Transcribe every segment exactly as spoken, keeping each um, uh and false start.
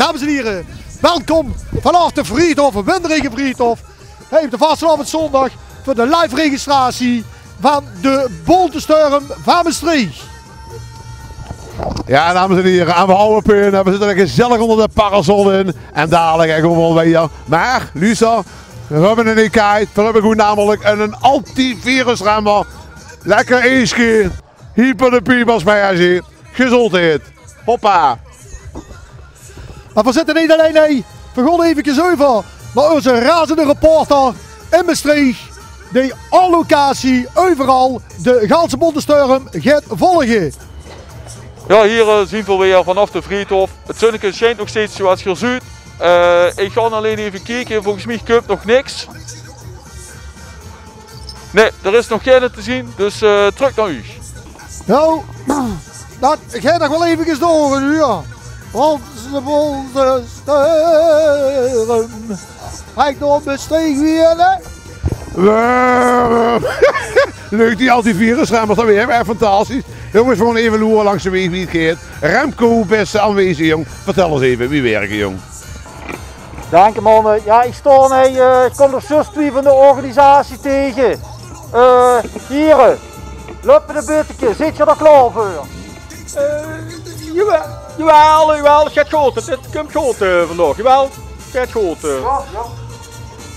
Dames en hiere, welkom vanaaf de Vriethof, Winderegge Vriethof. Hei op de vastelaoveszóndig veur de live registratie vaan de Bónte Storm vaan Mestreech. Jao, dames en hiere, en veer hawwe 't pin. En veer zitte lekker gezellig oonder de parasol in. En dalek, hè, gewoen weer. Meh, luuster, veer höbbe 'n ekaid, veer höbbe good namelek 'nen antivirusremmer. Lekker eeske. Hyper de piepers mei, hè, zie. Gezóndheid. Hoppa. Meh veer zitte neet allein, hè. Veer goon eve euver nao eus razende reporter in Mestreech, dee op locatie euveral de ganse Bónte Storm geit volge. Jao, hie, eh, zien veer weer vanaaf de Vriethof. 't Zunneke sjijnt nog steeds, zoewie geer zeet. Eh, iech gaon allein eve kieke, volges miech kump nog niks. Nein, d'r is nog geine te zien, dus, eh, trök nao uuch. Noe, dat geit nog wel eve door, huur. Want de Bónte Storm trèk door Mestreech weer, hè? Leuk, die antivirusremmers, dat weer ech fantastisch. Jónges, veer goon eve loere langs de weeg wie 't geit. Remco, bès te aanwezig, jóng? Vertèl us eve, wie wèrk 't, jóng? Dank uch, manne. Jao, iech stoon hei, eh, iech kom d'r zjus twie vaan de organisatie tege. Eh, hiere, löp 't e bitteke, zeet geer d'r klaor veur? Eh, jaowel, jaowel, jaowel, 't geit good. 't, 't kump good, eh, vaandaog. Jaowel, 't geit good, eh. Jao, jao.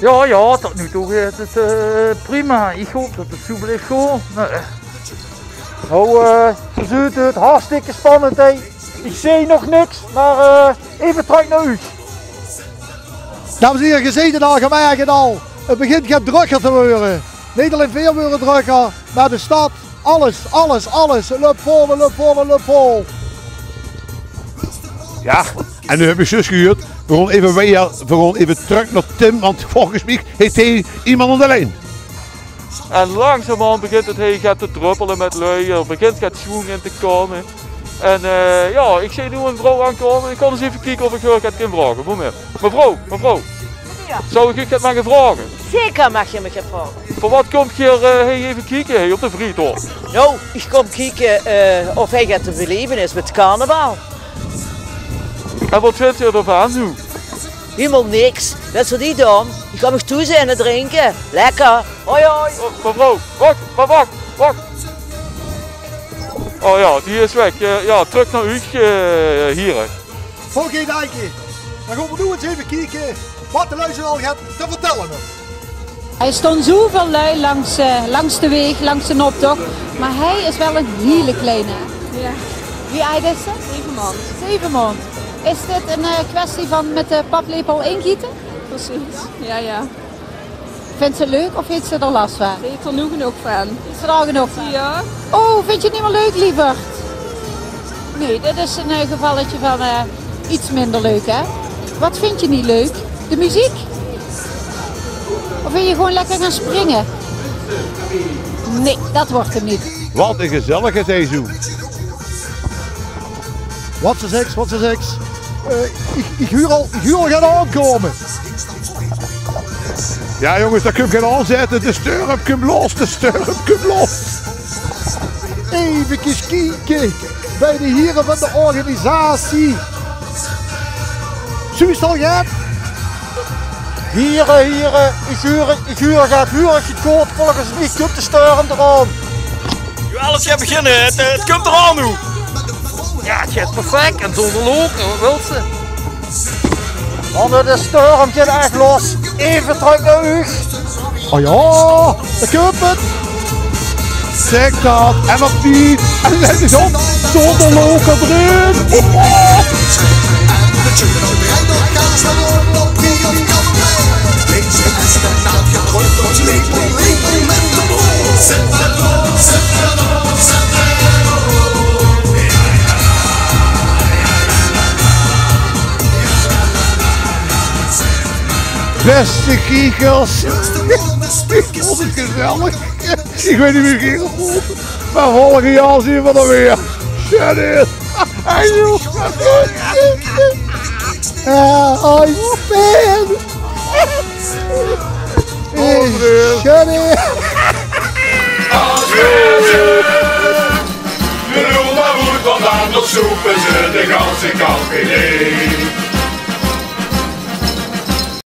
Jao, jao, tot noe touw geit 't, eh, prima. Iech hoop tot 't zoe blijf goon. Meh, eh, noe, eh, zoe zuut 't hartstikke spannend, hè. Iech zeen nog niks, meh, eh, eve trök nao uuch. Dames en hiere, geer zeet 't al, geer merk 't al. 't Begint get drökker te weure. Neet allein veer weure drökker, meh de stad, alles, alles, alles. 't Löp vol, 't löp vol, 't löp vol. Jao, en noe höb iech zjus gehuurd, veer goon eve weer, veer goon eve trök nao Tim, want volges miech heet heer emes aon de lijn. En langzaamaan begint 't hei get te dröppele mèt lui. D'r begint get sjoeng in te koume. En, eh, jao, iech zeen noe 'n vrouw aonkoume. Iech gaon ins eve kieke of iech häör get kin vraoge. Momint. Mevrouw, mevrouw. Jao. Zouw iech uuch get mage vraoge? Zeker maag geer miech get vraoge. Veur wat kump geer, eh, hei eve kieke, hei op de Vriethof? Noe, iech kom kieke, eh, of hei get te beleve is mèt carnaval. En wat vint geer d'rvaan noe? Hielemaol niks. Dat is toch neet dom? Iech kom miech toe zinne, drinke. Lekker. Hoi, hoi. Oh, mevrouw, wach, meh wach, wach. Oh jao, die is weg. Eh, jao, trök nao uuch, eh, hiere. Oké, daank uuch. Daan goon veer noe ins eve kieke wat de lui zoe al get te vertèlle höbbe. Hei stoon zoeväöl lui langs, eh, langs de weeg, langs d'n optoch. Meh hei is wel 'ne hiele kleine. Jao. Wie aajd is 'r? Zeve maond. Zeve maond. Is dit 'n, eh, kwestie vaan mèt de paplepel ingiete? Percies, jao, jao. Vint ze 't leuk of heet ze d'r las vaan? Ze heet d'r noe genóg vaan. Heet ze d'r al genóg vaan? Jao. Oh, vint geer 't neet mie leuk, lieverd? Nein, dit is 'n, eh, gevalletje vaan, eh, get minder leuk, hè? Wat vint geer neet leuk? De meziek? Of wèls te gewoen lekker goon springe? Nein, dat weurt 'm neet. Wat 'n gezelligheid hei zoe. Wat ze zeks, wat ze zeks. Eh, iech, iech huur al, iech huur al get aonkoume. Jao, jónges, dao kump get aon zitte. De storm kump los, de storm kump los. Eve kieke bij de hiere vaan de organisatie. Zuus te al get? Hiere, hiere, iech huur, iech huur get, huur iech 't good? Volges miech kump de storm d'raon. Jao, alles geit beginne. 't, eh, 't kump d'raon noe. Jao, 't geit perfek. En zoonder loke, wat wèls te? Manne, de storm geit ech los. Eve trök nao uuch. Oh jao, dao kump 't. Zègk dat. En op die. En let ins op. Zoonder loke d'rin. Bèste kiekers, iech voont 't gezellig. Iech weit neet wie veer gerope, meh volgend jaor zien veer d'r weer. Shut it. Ajoe. Eh, oh, pijn. Eh, shut it. De lul maar goed, want anders zoepe ze de ganse kantine.